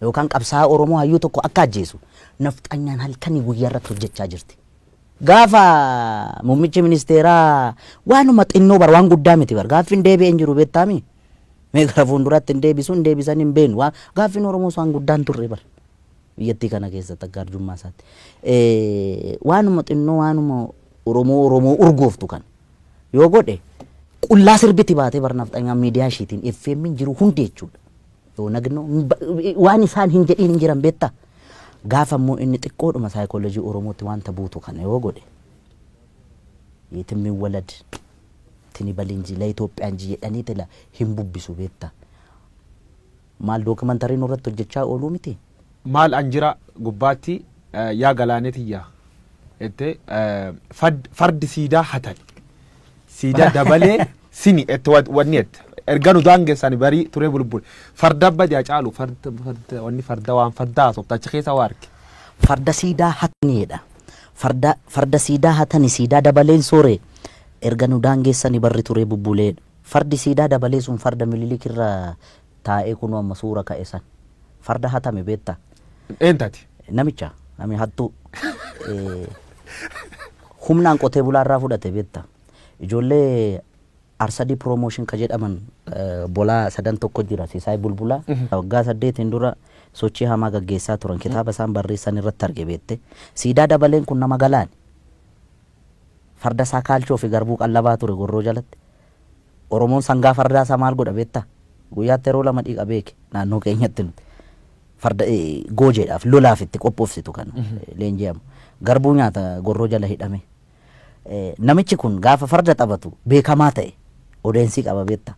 Yookaan qabsaa'aa Oromoo hayyuu tokko akka ajjeesu nafxanyaan halkanii guyyaa irratti hojjechaa jirti. Gaafa muummichi ministeeraa waanuma xinnoo bar, waan guddaa miti bar, gaaffiin deebi'ee hin jiru beektaami. Mee gara fuulduraatti hin deebisu hin deebisan hin beenu. Gaaffiin Oromoos waan guddaan turre bar. Biyyattii kana keessatti akka arjummaa isaatti. Waanuma xinnoo, waanuma Oromoo Oromoo urgooftu kana yoo godhe qullaa sirbiti baatee bar nafxanyaan miidiyaa ishiitiin FM jiru hundi jechuudha. Yoo nagnoo waan isaan hin jedhiin hin jiran beektaa. Gaafa immoo inni xiqqoodhuma saayikoolojii Oromootti wanta buutu kana yoo godhe የትም ይወለድ tini balinji la Itoophiyaan ji jedhanii tila hin bubbisu beektaa. Maal, dookimantarii nurratti hojjechaa ooluu miti? Maal an jira gubbaatti yaa galaanee tiyya jette, fardi siidaa hatan siidaa dabalee sini ette wanni ette erga nu daangessan barii turee bulbul farda badi caalu farda farda wanni farda waan farda haasofta achi keessa waa arge. Farda siidaa hataniidha. Farda siidaa hatani siidaa dabaleen soore erga nu daangeessani barri turee bubbuleedha. Fardi siidaa dabalee sun farda Mililik irra taa'ee kunoo amma suura ka'e san. Farda hatame beektaa? Eentati? Namicha nami hattuu humnaan qotee bulaa irraa fudhate beektaa? Ijoollee Arsadii Promotion ka jedhaman bolaa sadan tokko jira, Sisaay Bulbulaa. Waggaa 8n dura sochii hamaa gaggeessaa turan, kitaaba isaan barreessan irratti arge beekte. Siidaa dabaleen kun nama galaani. Farda isaa kaalchoo fi garbuu qallabaa ture gorroo jalatti. Oromoon sangaa fardaa isaa maal godha beektaa? Guyyaatti yeroo lama dhiqa beeke naannoo keenyatti nuti. Farda goojeedhaaf lolaaf itti qophoofsitu kan leenji'amu. Garbuu nyaata gorroo jala hidhame. Namichi kun gaafa farda taphatu beekamaa ta'e odeensii qaba beektaa.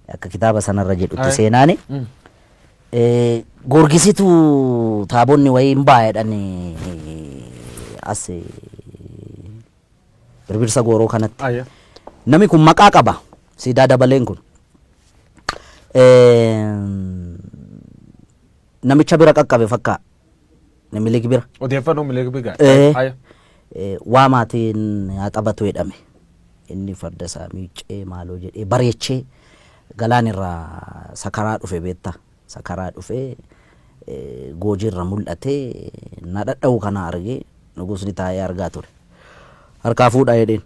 Akka kitaaba sanarra jedhutti seenaani. Goorgisitu taabonni wayii hin baay'edhan as birbirsa gooroo kanatti. Namni kun maqaa qaba. Siidaa dabaleen kun. Namicha bira qaqqabe fakkaa. Minilik bira. Odeeffannoo Minilik bira. Waa maatiin haa taphatu jedhame. Inni farda isaa miiccee maaloo jedhee bareechee galaan irraa sakaraa dhufe beektaa. Sakaraa dhufee goojiirra mul'atee na dhadha'u kana argee nugusni taa'ee argaa ture. Harkaa fuudhaa jedheen.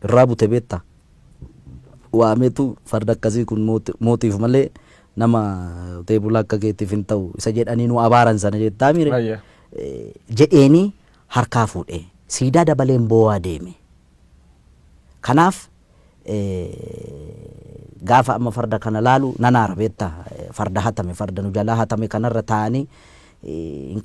Irraa bute beektaa. Waameetu farda akkasii kun mootiif malee nama qotee bulaa akka keetiif hin ta'u isa jedhanii nu abaaran sana jettaa mire. Jedheenii harkaa fuudhee siidaa dabaleen boo'aa deeme. Kanaaf gaafa amma farda kana laalu nan aara beektaa, farda hatame, farda nu jalaa hatame kanarra taa'anii hin